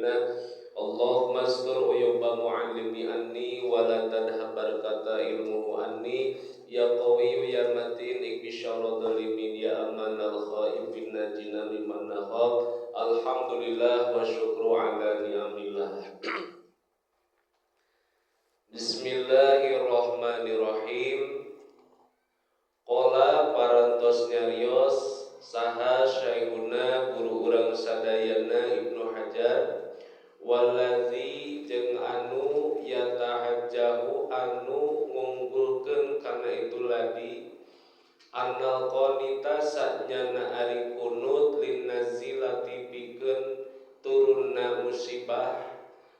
minnah. Allahumma astur uyuba muallimi anni wa la tadhhab barakata ilmuhu anni. Ya qawiyyu ya matin ikbi syarra dhalimin ya amanal khaifin najina mimman nakhaf. Alhamdulillah wa syukru ala ni'amillah. Bismillahirrahmanirrahim. Qala parantos nyarios saha syaihuna guru urang sadayana Ibnu Hajar, wallazi jeung anu yatahajjahu anu ngunggulkeun kana itu ladi annal qanita sanyana ari kunut lin nazilati pikeun turunna musibah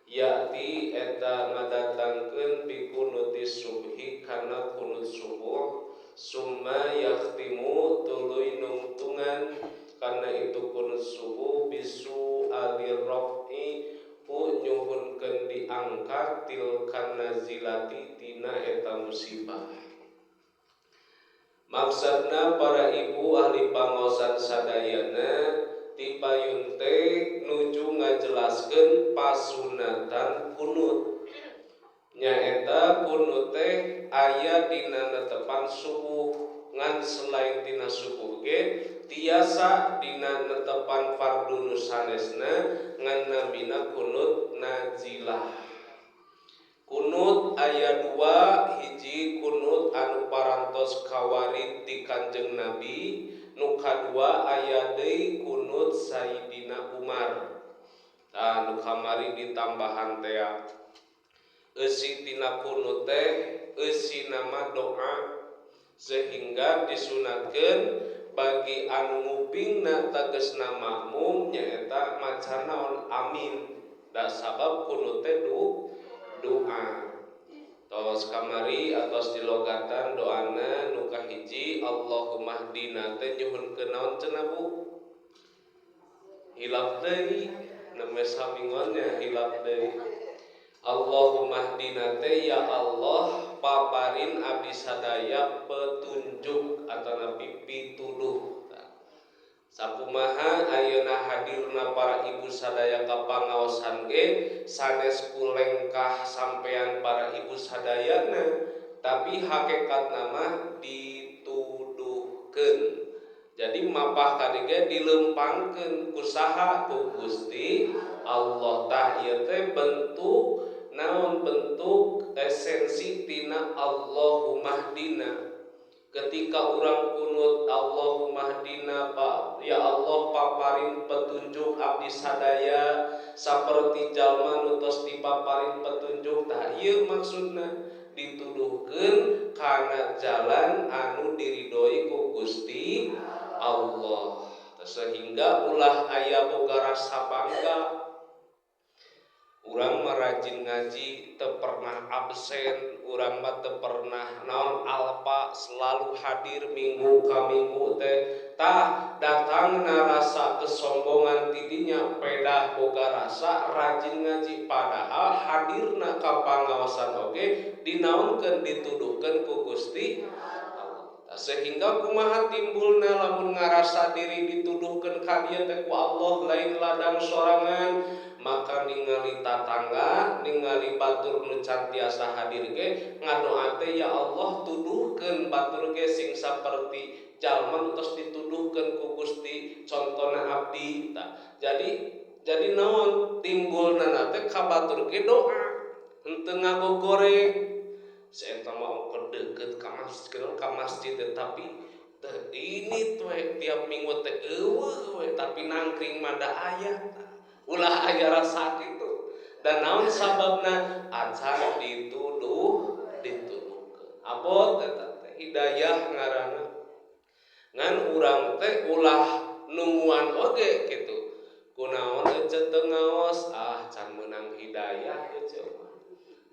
ya'ti eta ngadatangkeun bikunuti subhi kana kunut subuh summa yakhtimu tuluy nungtungan kana itu kunut subuh bisu alir raf'i ku nyuhunkeun diangkat tilkan nazilati tina eta musibah. Maksudna para ibu ahli pangaosan sadayana tipayun teh nuju ngajelaskeun pasunatan kunut. Nyaeta kunut teh aya dina netepan subuh, ngan selain tina subuh ge tiasa dina netepan fardu nu sanesna ngan namina kunut nazilah. Kunut aya dua, hiji kunut anu parantos kawarid ti Kanjeng Nabi, nu kadua aya deui kunut Sayyidina Umar. Tah nu kamari ditambahan tea. Eusi tina kunut teh eusi nama doa sehingga disunatkeun bagi anu ngupingna tegasna makmum nyaeta maca naon amin. Da sabab kunut teh doa. Tos kamari atos dilogatan doana nu kahiji Allahumma hdina teh nyuhunkeun naon cenah Bu? Hilap deui, nembe samingonnya hilap deui. Allahumma hdina teh ya Allah paparin abdi sadaya petunjuk atanapi pituduh. Sakumaha ayeuna hadirna para ibu sadaya ka pangaosan ge sanes ku lengkah sampean para ibu sadayana, tapi hakikatna mah dituduhkeun. Jadi mapah kadi ge dilempangkeun ku saha? Ku Gusti Allah. Tah ieu teh bentuk naon, bentuk esensi tina Allahumma hdina. Ketika urang kunut Allahumma hdina, Pak, ya Allah paparin petunjuk abdi sadaya saperti jalma nu tos dipaparin petunjuk. Tah ieu maksudna dituduhkeun kana jalan anu diridhoi ku Gusti Allah, sehingga ulah aya boga rasa bangga. Urang mah rajin ngaji, teu pernah absen, urang mah teu pernah naon alpa, selalu hadir minggu ka minggu teh. Tah datangna rasa kesombongan tidinya, pedah boga rasa rajin ngaji, padahal hadirna ka pangaosan oge dinaonkeun, dituduhkeun ku Gusti Allah. Sehingga kumaha timbulna lamun ngarasa diri dituduhkeun ka dieu teh ku Allah lain ladang sorangan, maka ningali tatangga, ningali batur nu can tiasa hadir ge ngadoa teh ya Allah tuduhkeun batur ge sing saperti jalma nu tos dituduhkeun ku Gusti contona abdi. Tah jadi naon timbulna teh ka batur ge doa henteu ngagogoreng saeta mah deukeut ka masjid teh, tapi teh ini tuh tiap minggu teh eueuh we, tapi nangkring mah da aya. Ulah aya rasa kitu. Dan naon sababna acan dituduhkeun. Abot eta teh hidayah ngaranna. Ngan urang teh ulah nungguan oge kitu. Kunaon ece teu ngaos, ah can meunang hidayah ece mah.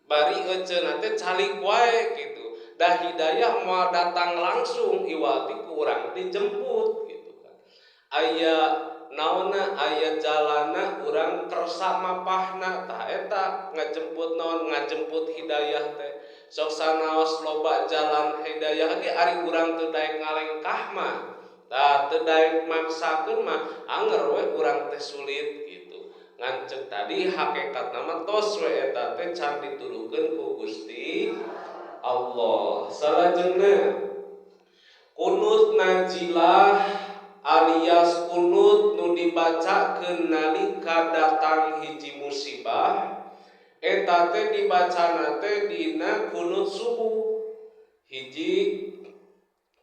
Bari eceuna teh calik wae kitu. Da hidayah moal datang langsung iwati ku urang dijemput gitu kan. Aya naonna, aya jalana urang kersa mapahna. Tah eta ngajemput naon, ngajemput hidayah teh. Sok sanaos loba jalan hidayah ge ari urang teu daek ngalengkah mah, tah teu daek maksakeun mah anger we urang teh sulit gitu. Ngan cek tadi hakikatna mah tos we eta teh can dituduhkeun ku Gusti Allah. Salajengna kunut najilah alias kunut nu dibacakeun nalika datang hiji musibah eta teh dibacana teh dina kunut subuh. Hiji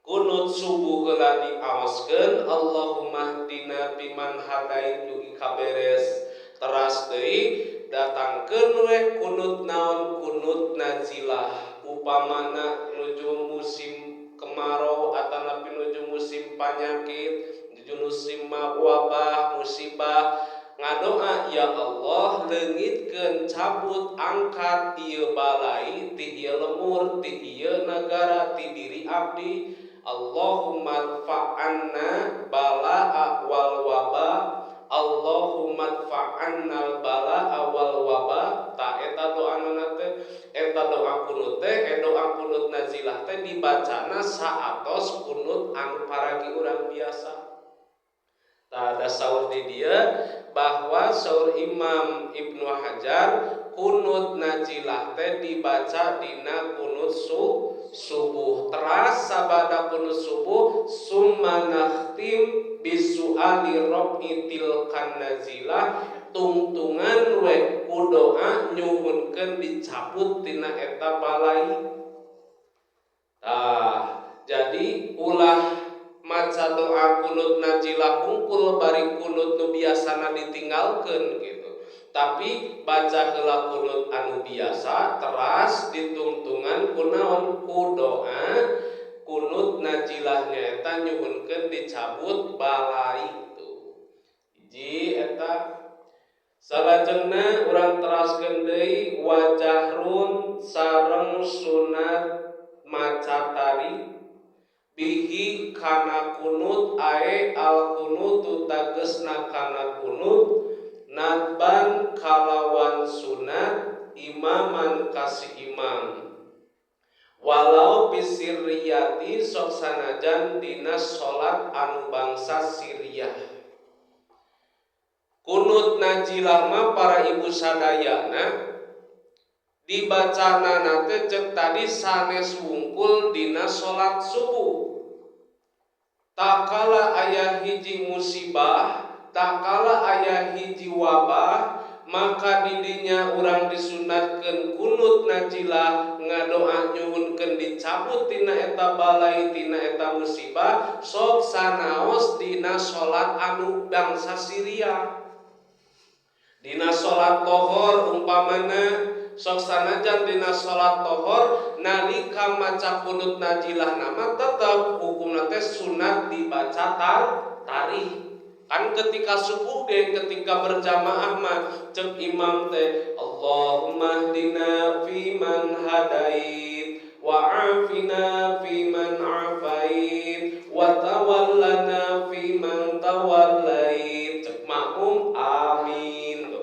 kunut subuh heula diawaskeun Allahumma hdina fiman hadait dugi kaberes. Teras deui datangkeun we kunut naon kunut nazilah upamana nuju musim kemarau atanapi nuju musim panyakit, nuju musim wabah, musibah, ngadoa ya Allah leungitkeun cabut angkat ieu balai ti ieu lemur ti ieu nagara ti diri abdi. Allahumma dfa'anna balaa wal waba, Allahumma dfa'anna balaa wal waba. Ta eta doana teh, eta doa kunut teh, doa kunut nazilah teh dibacana saatos kunut anu paragi urang biasa. Ta ada saur di dia bahwa saur Imam Ibnu Hajar kunut nazilah teh dibaca dina kunut subuh. Teras sabada kunut subuh summa nakhtim bisuali rabbi tilkan nazilah tungtungan we ku doa nyuhunkeun dicabut tina eta balai. Tah, jadi ulah maca doa kunut nazilah hungkul bari kunut nu biasana ditinggalkeun gitu. Tapi baca heula kunut anu biasa teras ditungtungan ku naon ku doa kunut nazilah nyaeta nyuhunkeun dicabut balai itu. Hiji eta. Salajengna urang teraskeun deui wajahrun sareng sunat maca tari bihi kana kunut ae al kunutu tegesna kana kunut nadban kalawan sunat imaman kasih imam walau bisirriyati sok sanajan dina salat anu bangsa siriyah. Kunut najilah mah para ibu sadayana dibacana teh cek tadi sanes wungkul dina salat subuh. Takala aya hiji musibah, takala aya hiji wabah, maka didinya urang disunatkeun kunut najilah ngadoa nyuhunkeun dicabut tina eta balai tina eta musibah sok sanaos dina salat anu bangsa Syria. Dina salat lohor umpamana sok sanajan dina salat lohor nalika maca kunut najilah nama tetep hukumna teh sunat dibaca tarikh. Kan ketika subuh ge ketika berjamaah mah cek imam teh Allahumma hdina fiman hadait wa afina fiman afait wa tawallana fiman tawallait, cek makmum amin.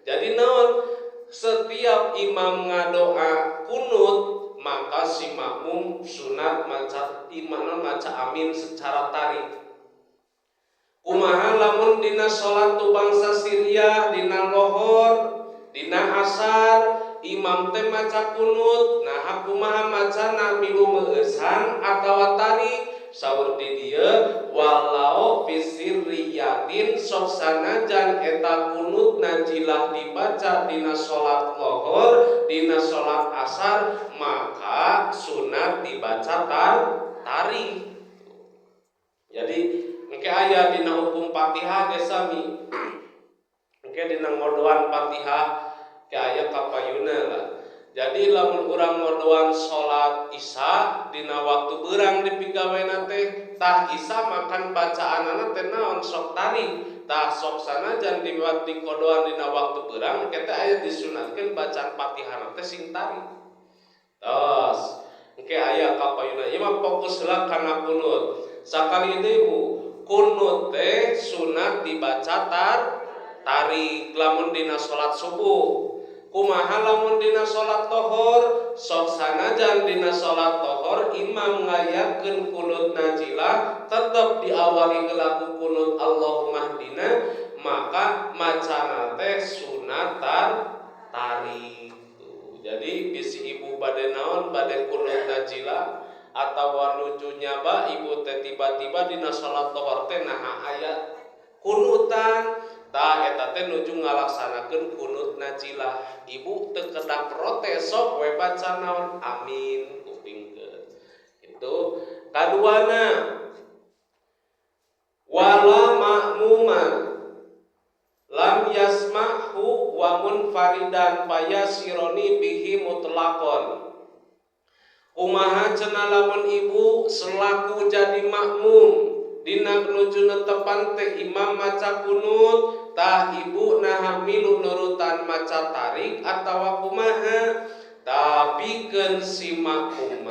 Jadi naon setiap imam ngadoa kunut maka si makmum sunat maca imam maca amin secara tarik. Kumaha lamun dina salat tu bangsa Syria dina lohor dina asar imam teh maca kunut, nah kumaha macana milu meueusan atawa tarik? Saur di dieu walau fisirriyatin sok sanajan eta kunut najilah dibaca dina salat lohor dina salat asar maka sunat dibaca tarik. Jadi engke aya dina hukum Fatihah ge sami. Engke dina ngodoan Fatihah ge aya kapayuna lah. Jadi lamun urang ngodoan salat Isya dina waktu beurang dipigawena teh tah Isya makan bacaanana teh naon sok tarik. Tah sok sanajan dikodoan dina waktu beurang engke teh aya disunatkeun bacaan Fatihah teh sing tarik. Tos engke aya kapayuna ieu mah fokus heula kana kunut. Sakali deui Bu, kunut teh sunat dibaca tarik lamun dina salat subuh. Kumaha lamun dina salat lohor? Sok sanajan dina salat lohor imam ngayakeun kunut najilah tetep diawali heula ku kunut Allahumma hdina, maka macana teh sunat tarik. Jadi bisi ibu bade naon, bade kunut najilah atawa nuju nyaba ibu teh tiba-tiba dina salat lohor teh naha aya kunutan, tah eta teh nuju ngalaksanakeun kunut najilah. Ibu teu kedah protes, sok we baca naon, amin kupingkeun. Itu kaduana, wala makmuman lam yasma'hu wa munfaridan fayasironi bihi mutlaqon. Kumaha cenah lamun ibu selaku jadi makmum dina nuju netepan teh imam maca kunut, tah ibu naha milu nurutan maca tarik atawa kumaha? Tapi si makmum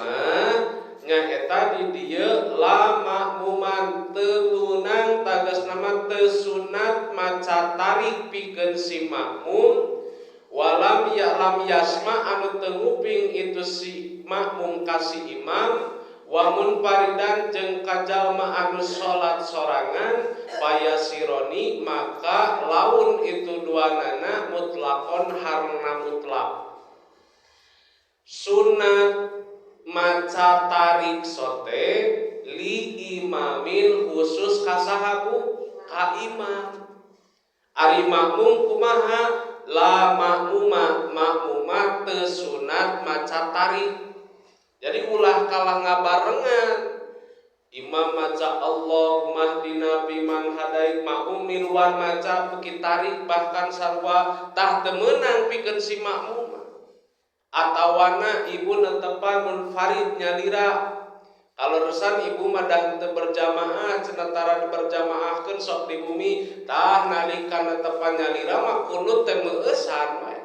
nyaeta di dieu la makmuman teu meunang, tegasna mah teu sunat maca tarik pikeun si makmum walam ya lam yasma anu teu nguping itu si makmum ka si imam, wa munfaridan jeung kajalma anu salat sorangan, payasironi maka laun itu duanana mutlakon harna mutlak. Sunat maca tarik sote li imamin khusus kasaha, Bu? Ka imam. Ari makmum kumaha? La makmuma, makmuma teu sunat maca tarik. Jadi ulah kalah ngabarengan imam maca Allahumma hdina fiman hadait, makmum miluan maca beuki tarik bahkan sarua, tah teu meunang pikeun si makmum. Atawana ibu netepan munfarid, nyalira. Kalau resan ibu mah dah teu berjamaah cenah, tara berjamaahkeun sok di bumi, tah nalika netepan nyalira mah kunut teh meueusan we,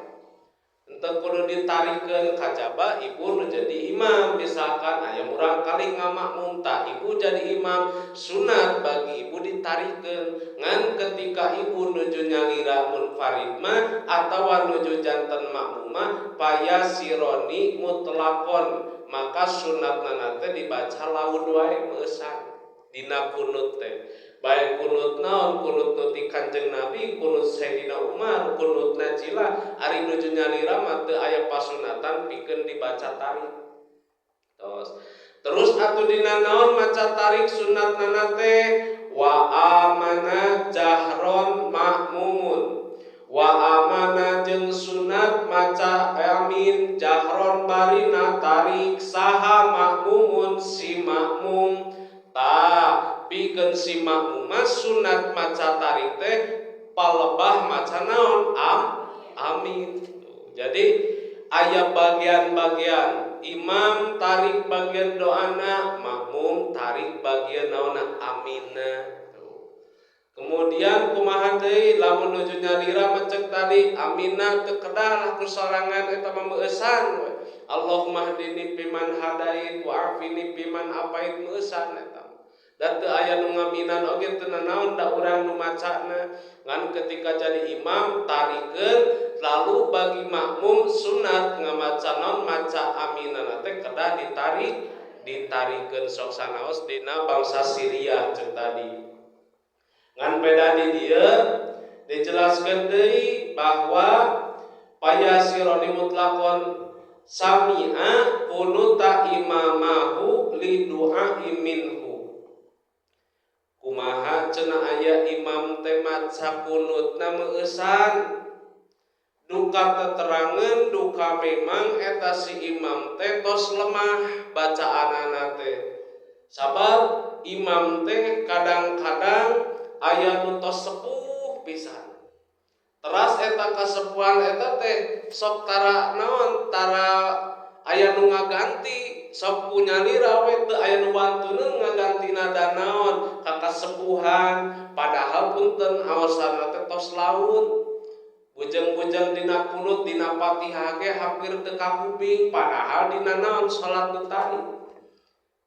henteu kudu ditarikeun, kajaba ibu nu jadi imam. Misalkan aya murang kali ngamakmum, tah ibu jadi imam, sunat bagi ibu ditarikeun. Ngan ketika ibu nuju nyalira munfarid mah atawa nuju janten makmum mah payasironi mutlakon, maka sunat teh dibaca laun wae, meueusan dina kunut teh, baik kunut naon, kunut nu ti Kanjeng Nabi, kunut Sayyidina Umar, kunut najilah. Ari nuju nyalira mah teu aya pasunatan pikeun dibaca tarik. Terus terus atuh dina naon maca tarik sunatna teh? Wa amana jahron makmumun, wa amana jeung sunat maca amin jahron barina tarik saha makmumun si makmum. Tah, pikeun si makmum sunat maca tarik teh palebah maca naon? Amin. Jadi aya bagian-bagian, imam tarik bagian doana, makmum tarik bagian naonna, aminna. Kemudian kumaha deui lamun nuju nyalira mencek tadi aminna teu kedah lah ku sorangan, eta mah meueusan we. Allahumma hdini fiman hadait wa afini fiman afait, meueusan eta. Dan teu aya nu ngaminan oge teu nanaon, da urang nu macana. Ngan ketika jadi imam tarikeun, lalu bagi makmum sunat ngamaca naon, maca aminana teh kedah ditarik, ditarikeun sok sanaos dina bangsa Syria ceuk tadi. Ngan beda di dieu dijelaskeun deui bahwa payasironi mutlakon sami'a kunuta imamahu li du'a minhu. Kumaha cenah aya imam teh maca kunutna meueusan, duka teterangan duka memang eta si imam teh tos lemah bacaanana teh. Sabab imam teh kadang-kadang aya nu tos sepuh pisan, teras eta kasepuhan eta teh sok tara naon, tara aya nu ngaganti, sok ku nyalira we, teu aya nu wantuneun ngagantina da naon, ka kasepuhan. Padahal punten aosana teh tos laun, bujeng-bujeng dina kunut, dina Fatihah ge hampir teu kakuping, padahal dina naon, salat nu tadi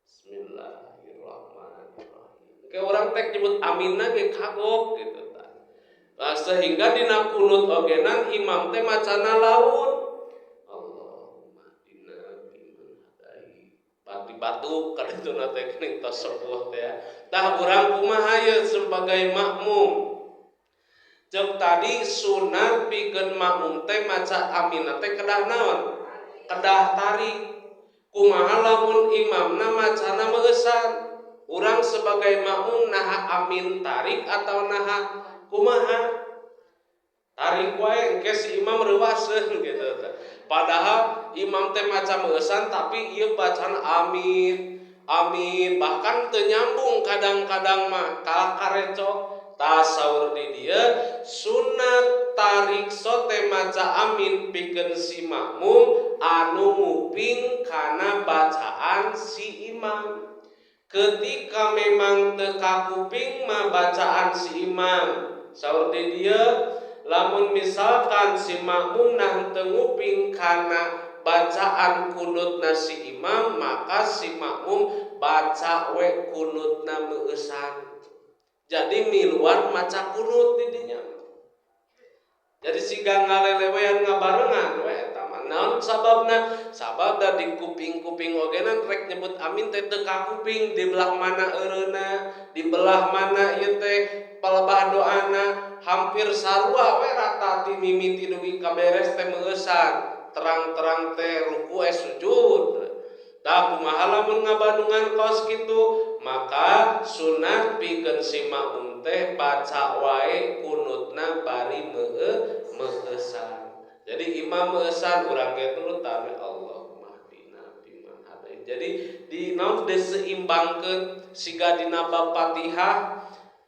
Bismillahirrahmanirrahim ke urang teh nyebut aminna ge kagok gitu tah. Nah, sehingga dina kunut ogenan imam teh macana laun, Allahumma hdina fiman hadait, pati batuk kan itu teh geuning tos sepuh teh. Tah, urang kumaha ye sebagai makmum? Cek tadi sunat pikeun makmum teh maca amin teh kedah naon? Kedah tarik. Kumaha lamun imamna macana meueusan? Urang sebagai makmum naha amin tarik atau naha kumaha? Tarik wae, engke si imam reuwaseun gitu. Padahal imam teh maca meueusan, tapi ieu bacaan amin amin, bahkan teu nyambung kadang-kadang mah, kalah karecok. Tah, saur di dieu sunat tarik sote maca amin pikeun si makmum anu nguping kana bacaan si imam. Ketika memang teu kakuping mah bacaan si imam, saur di dieu lamun misalkan si makmum nah teu nguping kana bacaan kunutna si imam, maka si makmum baca we kunutna meueusan, jadi miluan maca kunut di dinya. Jadi siga ngalelewean, ngabarengan we eta mah. Naon sababna? Sababna di kuping-kuping ogenan rek nyebut amin teh teu kakuping di belah mana eureuna, di belah mana ieu teh palebah doana. Hampir sarua we rata ti mimiti dugi ka beres teh meueusan, terang-terang teh ruku sujud. Tah, kumaha lamun ngabandungan kos kitu? Maka sunat pikeun si makmum teh baca wae kunutna bari meueusan. Jadi imam meueusan, urang ge turutan, Allahumma hdina fiman hadait. Jadi di naon, diseimbangkeun siga dina bab Fatihah.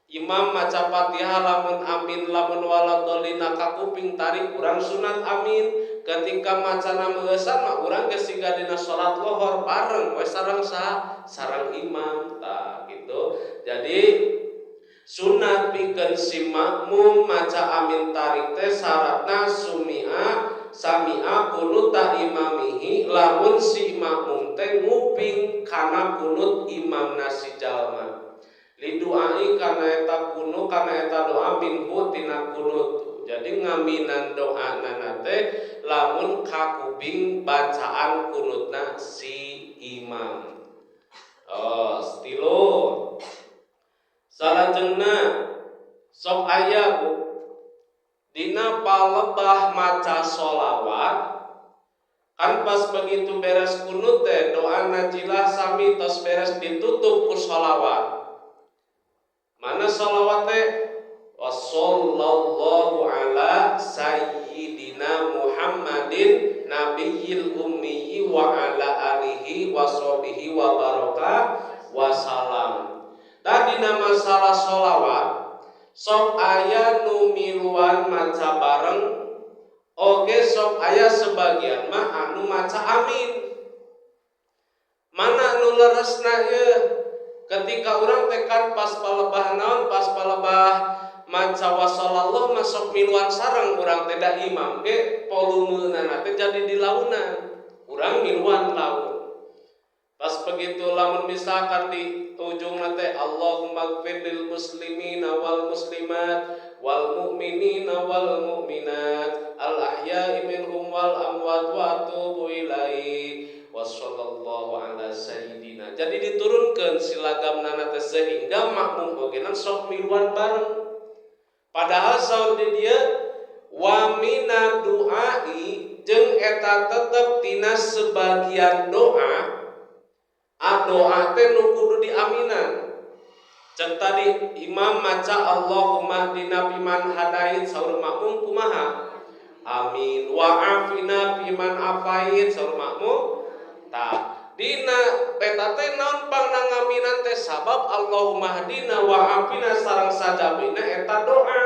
Imam maca Fatihah, lamun amin, lamun waladolina kakuping tarik, urang sunat amin. Ketika macana meueusan mah urang geus siga dina salat lohor, bareng we sareng saha? Sareng imam. Tah, gitu. Jadi sunat pikeun si makmum maca amin tarik teh syaratna sumi'a sami'a kunuta imamihi, lamun si makmum teh nguping kana kunut imamna si jalma, lidu'ai kana eta kunu, kana eta doa, minhu tina kunut. Jadi ngaminan doa nana teh lamun kakuping bacaan kunutna si imam. Oh, stilo salajengna sok aya, Bu, dina palebah maca solawat kan pas begitu beres kunut teh doa najilah sami tos beres, ditutup ku solawat. Mana solawat teh? Wassallallahu ala sayyidina Muhammadin nabiyil ummiyyi wa ala alihi wa sahbihi wa baraka wasalam. Tadi nama masalah solawat sok aya nu miluan maca bareng oge, sok aya sebagian mah anu maca amin. Mana nu leresna ye? Ketika urang teh kan pas palebah naon, pas palebah maca wasallallahu masuk miluan sareng urang teh, da imam ge volumena teh jadi dilaunan, urang miluan laun. Pas begitu lamun misalkan di ujung teh Allahumma gfir lil muslimina wal muslimat wal mu'minina wal mu'minat al ahya'i minhum wal amwat wa atubu ilaih wassallallahu ala sayyidina. Jadi diturunkan silagamna teh sehingga makmum ogenan sok miluan bareng. Padahal saur di dieu wa mina du'ai, jeung eta tetep tina sebagian doa. A doa teh nu kudu diaminan. Cek tadi imam maca Allahumma hdina fiman hadait, saur makmum kumaha? Amin. Wa afina fiman afait, saur makmum. Tah, dina eta teh naon pangna ngaminan teh? Sabab Allahumma hdina wa afina sareng sajabina eta doa,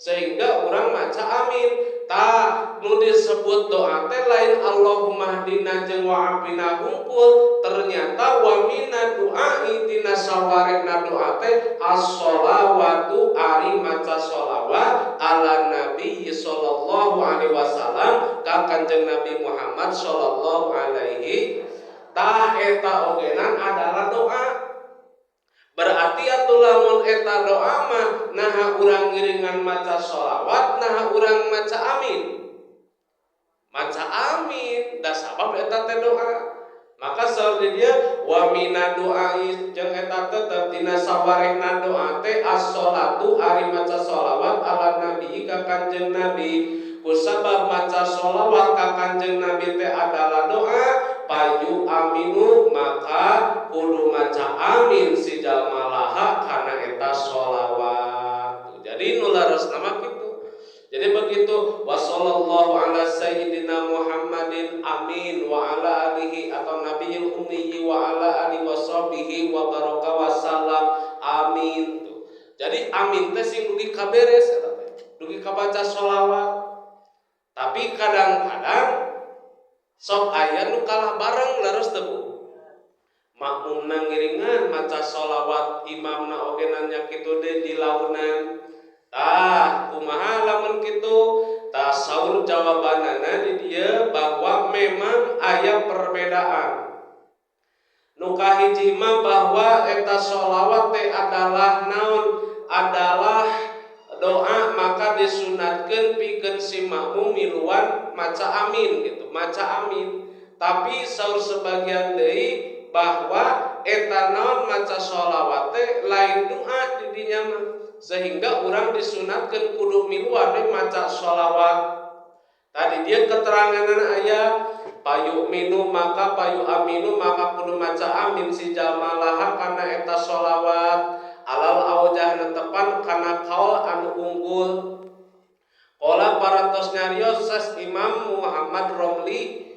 sehingga orang maca amin. Tah, nu disebut doa teh lain Allahumma hdina jeung wa afina hungkul. Ternyata wa mina du'ai, tina sawarehna doa teh as-sholawatu, ari maca sholawat, ala nabi sallallahu alaihi wasallam, ka Kanjeng Nabi Muhammad sallallahu alaihi. Tah, eta ogenan adalah doa. Berarti atuh lamun eta doa mah naha urang ngiringan maca sholawat, naha urang maca amin? Maca amin, da sabab eta teh doa. Maka saur di dia wa mina du'ai jeung eta tetep dina sawarehna doa teh as-sholatu ari maca sholawat ala nabi ka Kanjeng Nabi. Kusabab maca sholawat ka Kanjeng Nabi teh adalah doa, payu aminu maka kudu maca amin si jalma laha kana eta sholawat. Jadi nu leresna mah kitu. Jadi begitu wa sallallahu ala sayyidina Muhammadin amin wa ala alihi atau nabiyil ummi wa ala alihi wa sahbihi wa baraka wa salam amin. Tuh. Jadi amin teh sing dugi kaberes eta teh. Dugi kabaca sholawat. Tapi kadang-kadang sok aya nu kalah bareng, leres teu, Bu? Makmumna ngiringan maca sholawat, imamna oge nanya kitu deui dilaunan. Tah, kumaha lamun kitu? Tah, saur jawabanana di dieu bahwa memang aya perbedaan. Nu kahiji mah bahwa eta sholawat teh adalah naon? Adalah doa, maka disunatkeun pikeun si makmum miluan maca amin gitu, maca amin. Tapi saur sebagian deui bahwa eta naon, maca sholawat teh lain doa di dinya mah, sehingga orang disunatkan kudu miluan we maca sholawat. Tadi dia keterangan aya payu minu maka payu aminu maka kudu maca amin si jalma laha kana eta sholawat alal aujah netepan kana kaul anu unggul. Qala parantos nyarios sas Imam Muhammad Romli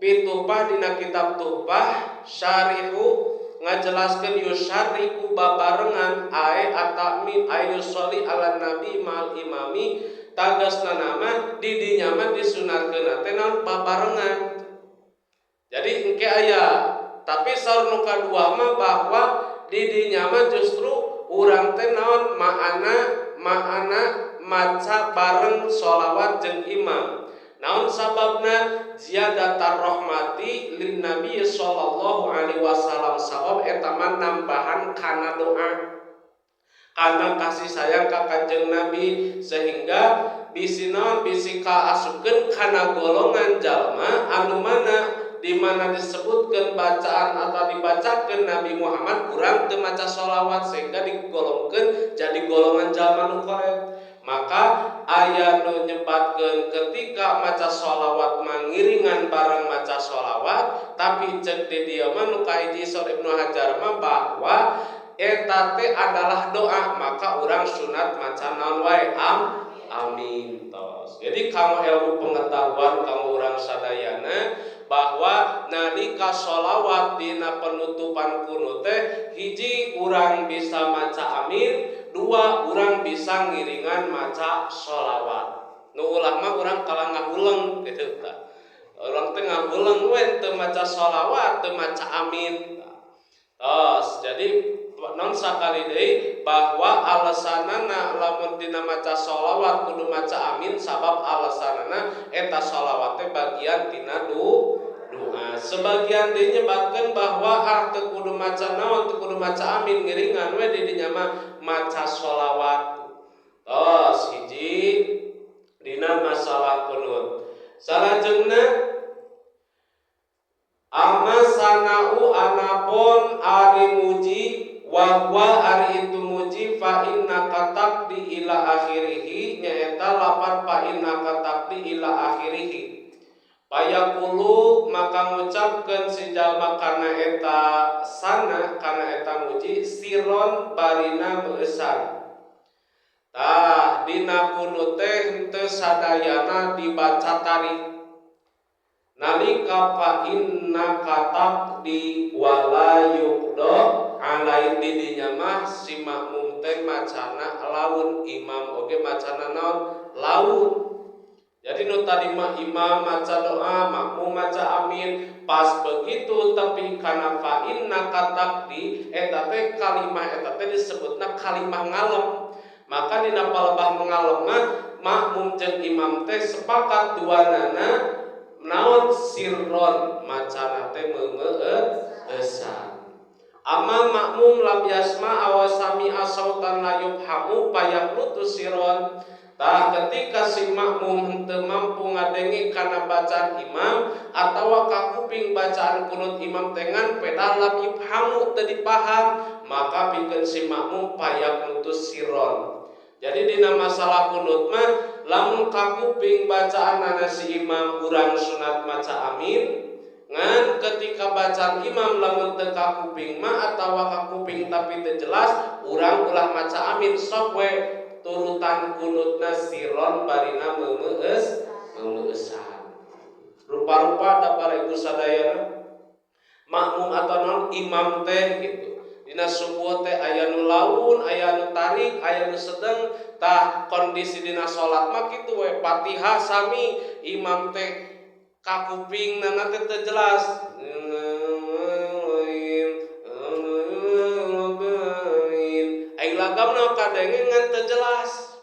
fi Tuhfah dina kitab Tuhfah syarihu ngajelaskeun yusyariku babarengan ae atamin ayu sholli ala nabi mal imami, tagasna nama di dinya mah disunatkeun teh naon, babarengan. Jadi engke aya, tapi saur nu kadua mah bahwa di dinya mah justru urang teh naon, maana maana maca bareng sholawat jeung imam. Naon sababna? Ziyadatar rahmati lin nabi sallallahu alaihi wasallam, sabab eta mah nambahan kana doa, kana kasih sayang ka Kanjeng Nabi, sehingga bisi naon, bisi kaasupkeun kana golongan jalma anu mana di mana disebutkan bacaan atau dibacakan Nabi Muhammad kurang teu maca sholawat, sehingga digolongkeun jadi golongan jalma nu koret. Maka aya nu nyebatkeun ketika maca sholawat mangiringan bareng maca sholawat, tapi cek di dieu mah nu kahiji saur Ibnu Hajar mah bahwa eta teh adalah doa, maka urang sunat maca naon wae, amin tos. Jadi kamu ilmu pengetahuan kamu urang sadayana bahwa nalika sholawat dina penutupan kunut teh, hiji, urang bisa maca amin, dua, urang bisa ngiringan maca sholawat. Nu ulah mah urang kalah ngahuleng gitu tah. Urang teh ngahuleng we, teu maca sholawat, teu maca amin. Tos, jadi non sakali deui bahwa alasanana lamun dina maca sholawat kudu maca amin, sabab alasanana eta sholawat teh bagian tina doa. Sebagian deui nyebatkeun bahwa ah, teu kudu maca naon, teu kudu maca amin, ngiringan we di dinya mah maca sholawat. Tos, hiji dina masalah kunut. Salajengna amma sana'u anapun ari muji wa huwa ari itu muji fa innaka taqdi ila akhirih, nyaeta lapat fa innaka taqdi ila akhirih. Payaqulu maka ngucapkeun si jalma kana eta sana, kana eta muji, siron barina meuesan. Tah, dina kunut teh henteu sadayana dibaca tarik. Nalika fa innaka taqdi wala yuqda alai, di dinya mah si makmum teh macana laun, imam oge macana naon, laun. Jadi nu tadi mah imam maca doa, makmum maca amin, pas begitu tapi kana fa innaka taqdi eta teh kalimah eta teh disebutna kalimah ngalem. Maka dina palebah ngalem mah makmum jeung imam teh sepakat duanana naon, sirron macana teh meumeuesan. Amma makmum lam yasma aw sami'a sautan la yufhamu payaqnutu sirron. Tah, ketika si makmum henteu mampu ngadenge kana bacaan imam atawa kakuping bacaan kunut imam teh ngan pedah lam yufhamu, teu dipaham, maka pikeun si makmum fayaqnutu sirron. Jadi dina masalah kunut mah, lamun kakuping bacaan si imam, urang sunat maca amin. Ngan ketika bacaan imam lamun teu kakuping mah atawa kakuping tapi teu jelas, urang ulah maca amin, sok we turutan kunutna sirron barina memees memeueusan. Rupa-rupa ada para ibu sadayana, makmum atau non imam teh gitu. Dina subuh teh aya nu laun, aya nu tarik, aya nu sedeng. Tah, kondisi dina salat mah kitu we, Fatihah sami, imam teh kakuping nana teh teu jelas. Ai lagamna kadenge ngan teu jelas.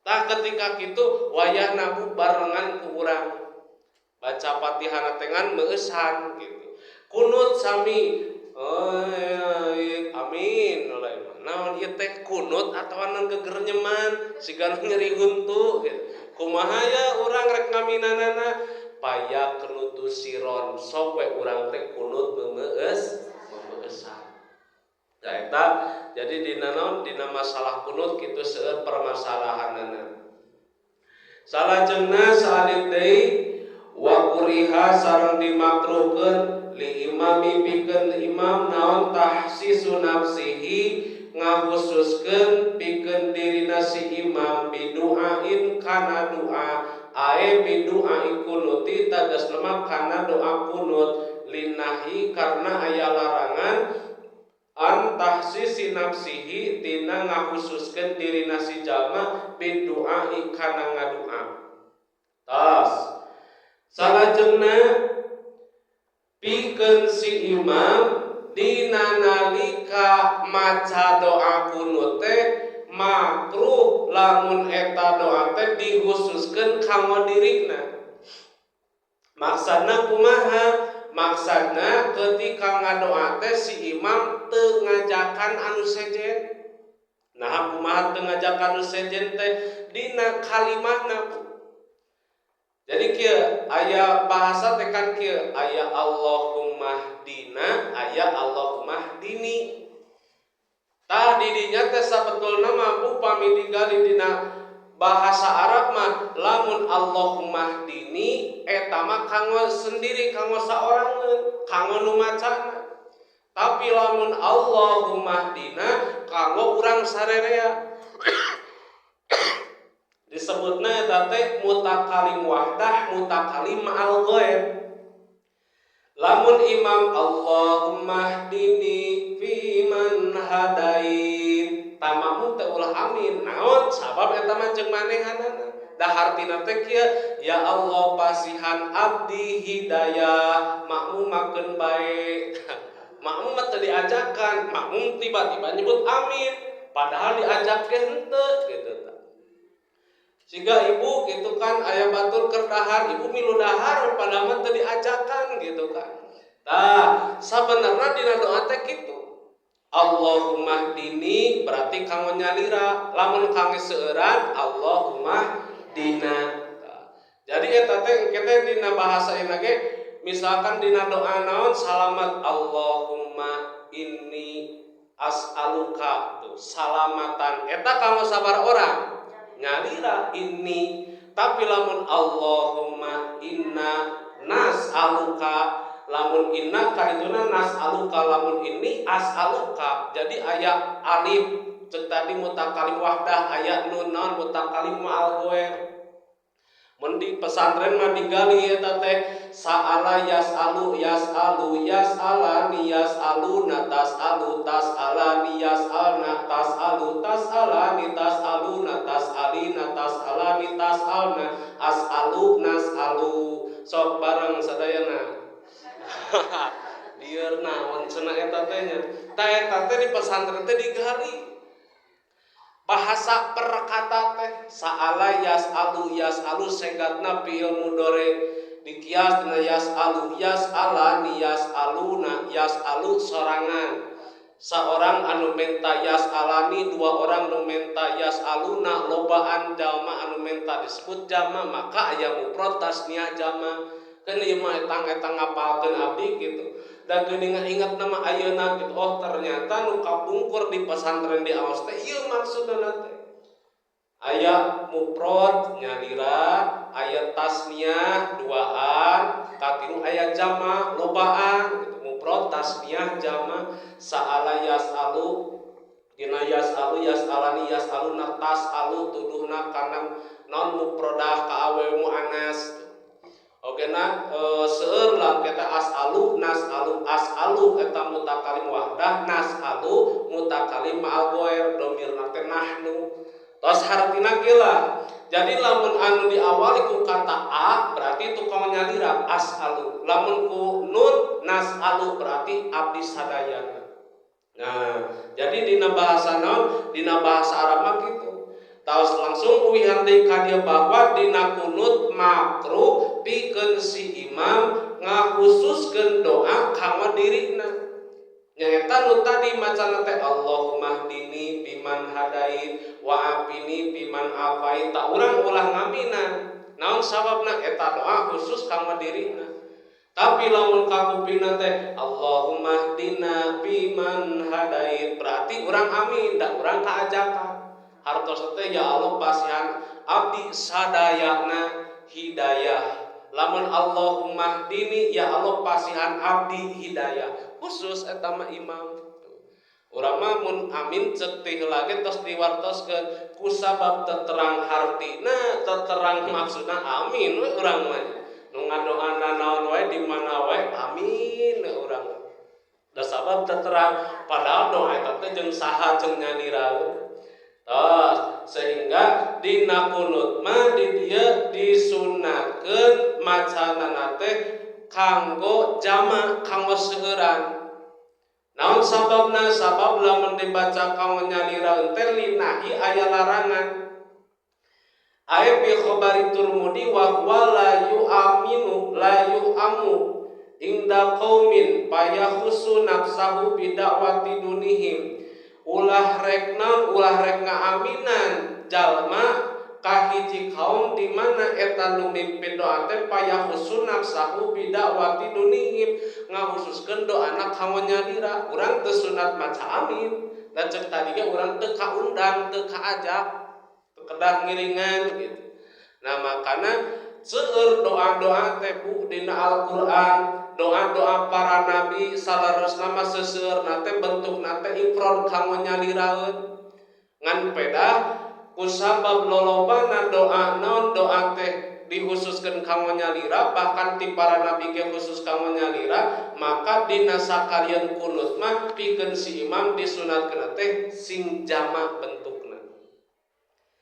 Tah, ketika kitu wayahna barengan ku urang baca Fatihah teh ngan meueusan gitu. Kunut sami, amin. Naon ieu teh, kunut atawa naon, gegerenyeman siga nu nyeri huntu gitu. Kumaha ya urang rek ngaminanana? Fayaqnutu sirron, sok we urang teh kunut meumeueus memeueusan. Nah, eta jadi dina naon, dina masalah kunut kitu seueur permasalahanana. Salajengna saalit deui, wa kuriha sareng dimakruhkeun li imami pikeun imam naon, takhsisu nafsihi, ngahususkeun pikeun dirina si imam, bidu'ain kana doa, ae bidu'ai kunuti, tegasna mah kana doa kunut, linahyi karena aya larangan, an takhsisi nafsihi tina ngahususkeun dirina si jalma, bidu'ai kana ngadua. Tas salajengna, pikeun si imam dina nalika maca doa kunut teh makruh lamun eta doa teh dikhususkeun kanggo dirina. Maksudna kumaha? Maksudna ketika ngadoa teh si imam teu ngajakan anu sejen. Nah, kumaha teu ngajakan anu sejen teh? Dina kalimahna. Jadi kieu, aya bahasa teh kan kieu, aya Allahumma dina, aya Allahumma dini. Tah, didinya teh sabetulna mampu pami digali dina bahasa Arab mah, lamun Allahumma dini eta mah kanggo sendiri, kanggo saorangeun, kanggo nu macana. Tapi lamun Allahumma dina kanggo urang sarerea. Disebutna eta teh mutakalim wahdah, mutakalim ma'al ghair. Lamun imam Allahumma hdini fiman hadait, tah makmum teh ulah amin. Naon sabab? Eta mah jeung manehanana. Da hartina teh kieu, ya Allah, pasihan abdi hidayah, makmum makeun bae. Makmum mah teu diajakan, makmum tiba-tiba nyebut amin padahal diajak ge henteu gitu. Sehingga ibu gitu kan, aya batur keur dahar, ibu milu dahar padahal mah teu diajakan gitu kan. Tah, sabenerna dina doa teh kitu. Allahumma dini berarti kanggo nyalira, lamun kanggo seueuran Allahumma dina. Tah. Jadi eta teh engke teh dina bahasa ieu ge, misalkan dina doa naon, salamat, Allahumma inni as'aluka tuh salamatan, eta kanggo sabar orang nyalira ini. Tapi lamun Allahumma inna nas'aluka, lamun inna kadituna nas'aluka, lamun ini as'aluka, jadi aya alif cek tadi mutakalim wahdah, aya nun naon, mutakalim ma'al ghair. Mun di pesantren mah digali eta teh, sa'ala yas'alu yas'alu yas'alani yas'aluna tas'alu tas'alani yas'alna tas'alu tas'alani tas'aluna tas'alina tas'alani tas'alna as'alu nas'alu. Sok bareng sadayana. Lieur naon cenah eta teh nya. Tah, eta teh di pesantren teh digali bahasa perkata teh, sa'ala yas'alu yas'alu, segatna fi'il mudhari, dikias dina yas'alu, yas'alani yas'aluna, yas'alu sorangan. Seorang anu menta yas'alani, dua orang anu menta yas'aluna, lobaan jalma anu menta disebut jama, maka aya mufrad tasniah jama. Kan ieu mah etang-etang ngapalkeun abdi gitu. Da geuning ingat nama ayeuna gitu. Oh, ternyata nu kapungkur di pesantren di Aos teh ieu maksudna teh. Aya mufrad nyalira, aya tasniah duaan, katilu aya jama lobaan gitu. Mufrad tasniah jama, sa'ala yas'alu dina yas'alu yas'alani yas'aluna tas'alu tuduhna kana non mufradah ka awewe muannas. Oke na seueur lah kita as'alu nas'alu, as'alu eta mutakalim wahdah, nas'alu mutakalim ma'al ghair, domirna teh nahnu. Tos hartina gila. Jadi lamun anu diawali ku kata a berarti tukang nyalira as'alu. Lamun ku nun nas'alu berarti abdi sadayana. Nah, jadi dina bahasa naon? Dina bahasa Arab mah gitu. Taos langsung uwihan deui ka dieu bahwa dina kunut makruh pikeun si imam ngakhususkeun doa kanggo dirina. Nyaeta nu tadi macana teh Allahumma hdini fiman hadait wa afini fiman afait. Tak urang ulah ngaminan. Naon sababna? Eta doa khusus kanggo dirina. Tapi lamun kakupingna teh Allahumma hdina fiman hadait berarti urang amin, da urang kaajakan. Hartos teh ya Allah pasihan abdi sadayana hidayah. Lamun Allahumma hdini ya Allah pasihan abdi hidayah. Khusus eta mah imam. Urang mah mun amin ceuk teh heula ge tos diwartoskeun kusabab teterang hartina, teterang maksudna amin we urang mah. Nu ngadoana naon wae di mana wae amin we urang. Da sabab teterang padahal doa eta teh jeung saha jeung nyalira. Tos, sehingga dina kunut mah di dieu disunatkeun macanana teh kanggo jama, kanggo seueuran. Naon sababna? Sabab lamun dibaca kanggo nyalira teh linahi aya larangan. Aya bi khabari Turmudi wa huwa la yu'aminu la yu'amu inda qaumin payakhusu nafsahu bidakwati dunihim. Ulah rek naon, ulah rek ngaaminan jalma kahiji kaum di mana eta nu mimpin doa teh payakhusu nafsahu bidakwati dunihim, ngahususkeun doana kanggo nyalira. Urang teu sunat maca amin dan ceuk tadi ge urang teu kaundang, teu kaajak, teu kedah ngiringan gitu. Nah, makana seueur doa-doa teh Bu dina Al-Qur'an, doa-doa para nabi saleresna mah seseueurna teh bentukna teh ifrad kanggo nyaliraeun. Ngan pedah kusabab lolobana doa naon doa teh dikhususkeun kanggo nyalira, bahkan ti para nabi ge khusus kanggo nyalira, maka dina sakalian kunut mah pikeun si imam disunatkeun teh sing jama bentukna,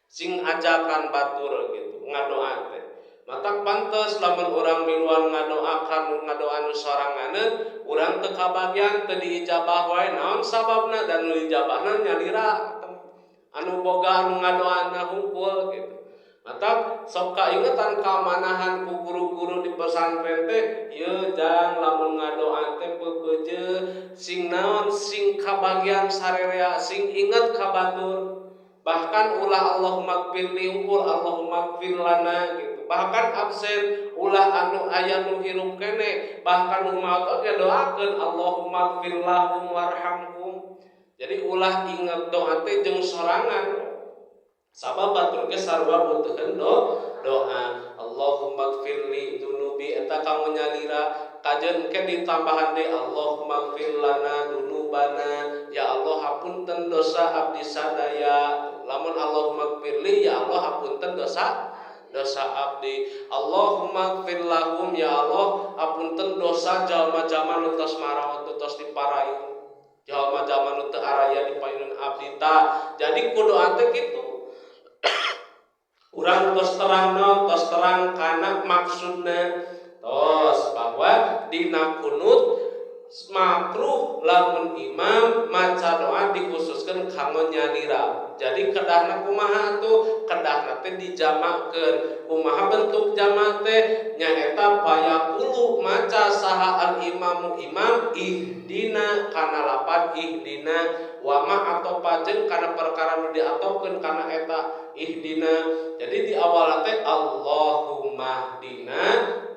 sing ajakan batur gitu ngadoa teh. Matak pantes lamun urang miluan ngadoakan ngadoa nu soranganeun, urang teu kabagian, teu diijabah wae. Naon sababna? Dan nu diijabahna nyalira anu boga anu ngadoana hungkul gitu. Matak sok kaingetan kamanahan ku guru-guru di pesantren teh, ieu jang lamun ngadoa teh peupeujeuh sing naon, sing kabagian sarerea, sing inget ka batur. Bahkan ulah Allahumma gfirli unggul, Allahumma gfir lana gitu. Bahkan absen ulah anu aya nu hirup kene, bahkan nu maot oge doakeun Allahumma gfir lahum warhamhum. Jadi ulah inget doa teh jeung sorangan. Sabab batur ge sarua butuheun doa. Allahumma gfirli dzunubi eta kanggo nyalira, kajen ke ditambahan deui Allahumma gfir lana dzunubana, ya Allah hapunten dosa abdi sadaya. Lamun Allahumma gfirli ya Allah hapunten dosa dosa abdi. Allahumma gfir lahum ya Allah hapunten dosa jalma-jalma nu tos marawat, nu tos diparayu, jalma-jalma nu teu araya di payunun abdi ta. Jadi kudu teh kitu. Urang tos terang naon, tos terang kana maksudna. Tos bahwa dina kunut makruh lamun imam maca doa dikhususkeun kanggo nyalira. Jadi kedahna kumaha atuh? Kedahna teh dijamakeun. Kumaha bentuk jama teh? teh nyaeta fayaqulu maca saha al imamu imam ihdina kana lapat ihdina wa ma atau pajeng kana perkara nu diatopkeun kana eta ihdina. Jadi di awal teh Allahumma hdina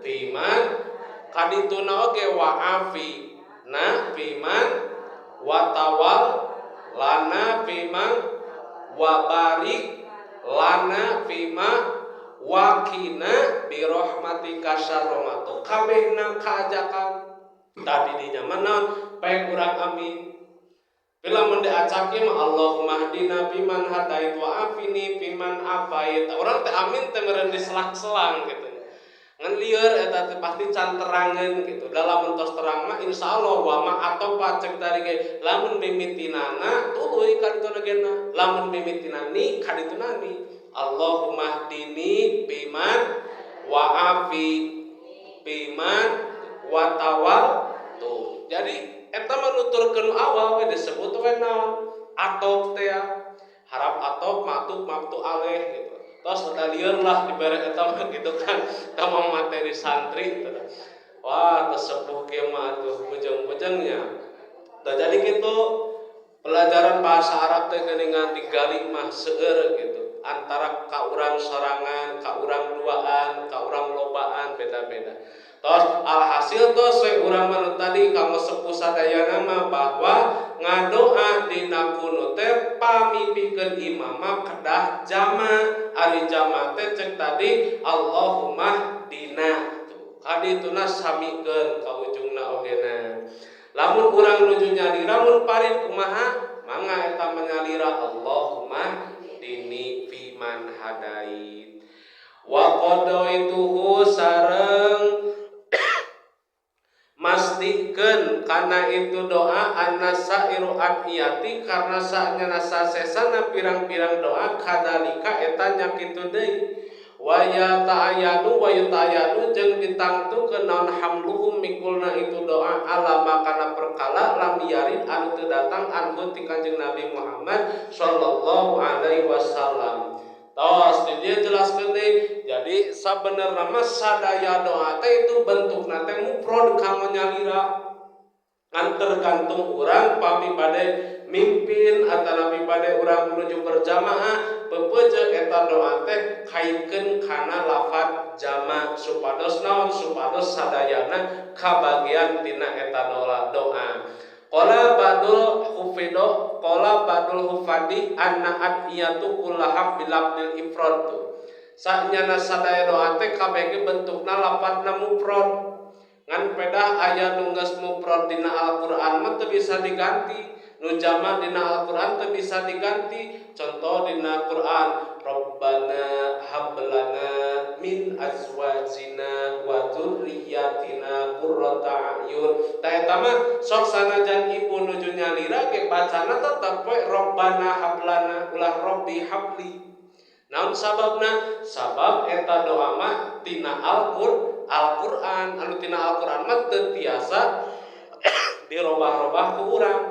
fiman kadituna oge wa afi na fiman wa tawal lana fiman wa barik lana fima wakina birahmatika syarra ma kabehna kaajakan tadi di zaman naon pek urang amin. Bila mun diacaki mah Allahumma hdina fiman hadait wa afini fiman afait. Urang teh amin teh meureun diselak-selang gitu. Ngan lieur eta teh pasti can terangeun gitu. Dalam entos terang mah insyaallah wa ma atau pacek tadi ge lamun mimitinana tuluy ka dituna gena. Lamun mimitina ni ka dituna ni. Allahumma hdini fiman wa afi fiman wa tawal tuh. Jadi eta mah nuturkeun awal we disebut we naon atop teh harap atop maktub maktu aleh gitu. Tos ada lieur lah dibere eta mah gitu kan. Eta mah materi santri gitu. Wah, tesepuh kieu mah atuh bujeng-bujengnya. Tah jadi gitu pelajaran bahasa Arab teh geuningan digali mah seueur gitu. Antara ka urang sorangan, ka urang duaan, ka urang lobaan beda-beda. Tos alhasil tos we urang mah tadi kanggo sepuh sadayana mah bahwa ngadoa dina kunut teh pamipikeun imam mah kedah jama. Ari jama teh cek tadi Allahumma dina. Kadituna samikeun ka ujungna ogena. Lamun urang nuju nyalira mun parid kumaha? Mangga eta menyalira Allahumma dini fiman hadait. Wa qadaituhu sareng mastikeun kana itu doa anasairu adiyati karena saatnya sasesana pirang-pirang doa kadalika eta nya kitu deui. Wa ya ta'ayanu wa yutayanu jeung ditangtukeun naon hamluhum mikulna itu doa alama kana perkala lam yarid anu teu datang anhu ti Kanjeng Nabi Muhammad sallallahu alaihi wasallam. Tos di dia jelaskeun deui. Jadi sabenerna mah sadaya doa teh itu bentukna teh mufrad kanggo nyalira. Ngan tergantung urang pami bade mimpin atanapi bade urang menuju berjamaah pepeje eta doa teh kaitkeun kana lafaz jama supados naon supados sadayana kabagian tina eta doa. Qala ba'dul hufido qala ba'dul hufadi anna adiyatu kullaha bilabdil ifrad. Sanyana sadaya doa teh kabeh bentukna lafazna mufrad. Ngan pedah aya nu geus mufrad dina Al-Qur'an mah teu bisa diganti. Nu jama dina Al-Qur'an teu bisa diganti. Contoh dina Qur'an, Rabbana hab lana min azwajina wa dzurriyyatina qurrata a'yun. Tah eta mah sok sanajan ibu nuju nyalira ge bacana tetep we Rabbana hab lana ulah Rabbi habli. Naon sababna? Sabab eta doa mah tina Al-Qur'an, anu tina Al-Qur'an mah teu tiasa dirobah-robah ku urang.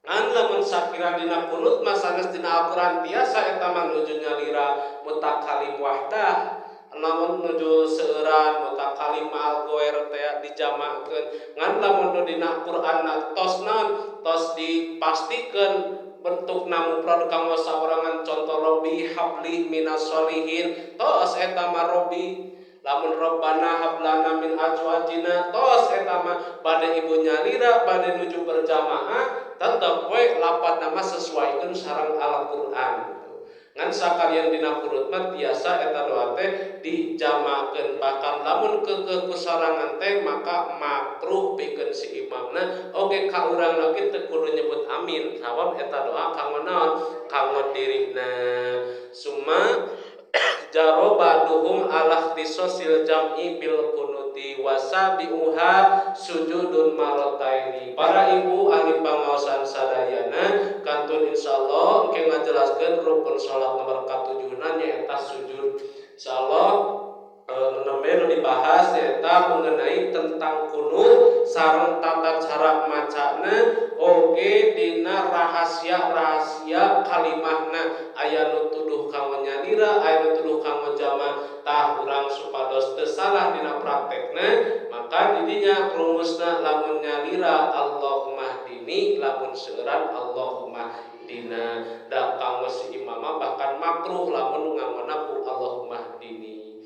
Ngan lamun sakira dina kunut mah sanes dina Al-Qur'an tiasa eta mah nuju nyalira mutakalim wahdah. Namun nuju seueuran mutakalim al-ghair teh dijamakeun. Ngan lamun nu dina Qur'an tos naon tos dipastikeun bentuk mufrad kanggo saorangan contoh Robbi habli minas solihin tos eta mah Robbi. Lamun Rabbana hab lana min azwajina tos eta mah bade ibu nyalira bade nuju berjamaah tetep we lapat nama sesuaikeun sareng Al-Qur'an. Ngan sakalian dina kunut mah tiasa eta doa teh dijamakeun bahkan lamun keukeuh ku sorangan teh maka makruh pikeun si imamna oge ka urang oge teu kudu nyebut amin sabab eta doa kanggo naon kanggo dirina. Summa jarobaduhum ala ikhtisasil jam'i bil kunuti wasabiuha sujudun marataini. Para ibu ahli pangaosan sadayana kantun insyaallah engke ngajelaskeun rukun salat nomor katujuhna nyaeta sujud. Insyaallah nembe nu dibahas nyaeta mengenai tentang kunut sareng tata cara macana oge dina rahasia-rahasia kalimahna aya nu tuduh kanggo nyalira aya nu tuduh kanggo jama tah urang supados teu salah. Praktekna maka didinya rumusna lamun nyalira Allahummahdini, lamun seueuran Allahummahdina. Da kanggo si imam bahkan makruh lamun nganggona ku Allahummahdini.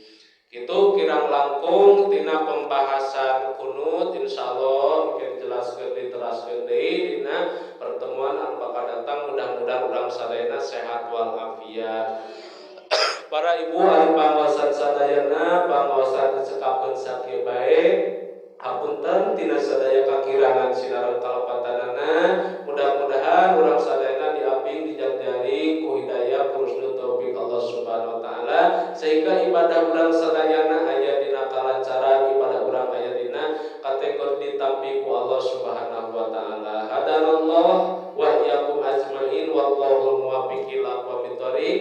Itu kirang langkung tina pembahasan kunut. Insyaallah mungkin jelaskeun, diteraskeun deui dina pertemuan anu bakal datang. Mudah-mudahan urang sadayana sehat walafiat. Para ibu ari pangaosan sadayana, pangaosan dicekapkeun sakieu bae. Hapunten tina sadaya kakirangan sinareng kalepatanana. Mudah-mudahan urang sadayana diaping, dijangjari ku hidayah, ku taufik Allah Subhanahu wa Taala, sehingga ibadah urang sadayana aya dina kalancaran, ibadah urang aya dina kategori ditampi ku Allah Subhanahu wa Taala. Hadanallah wa iyyakum ajmain, wallahul muwaffiq ila aqwamit thoriq.